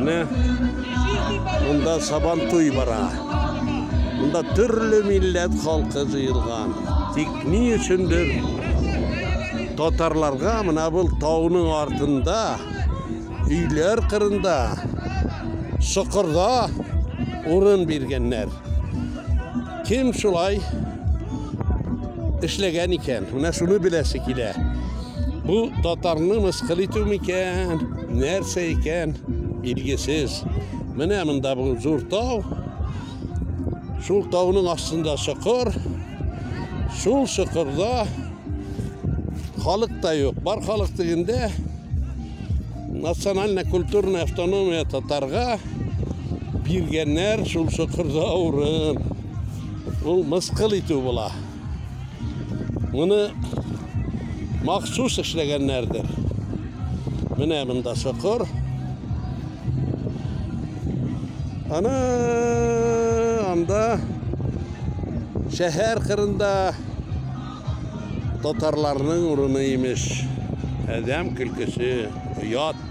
Менә монда Сабантуй бара. Монда төрле милләт халкы җыелган. Тик ни өчендер татарларга менә бу тауның артында, өйләр кырында, чокырда урын биргәннәр. Кем шулай эшләгән икән? Менә шуны беләсе килә. Бу татарны мыскыл итү микән, нәрсә икән, билгесез. Менә монда бу зур тау. Шул тауның астында чокыр. Шул чокырда халык та юк. Бар халык дигәндә национально-культурная автономия татарга биргәннәр шул чокырда урын. Ул мыскыл итү була. Моны махсус эшләгәннәрдер. Менә монда чокыр. Ана анда шәһәр кырында татарларның урыны имеш. Адәм көлкесе, оят.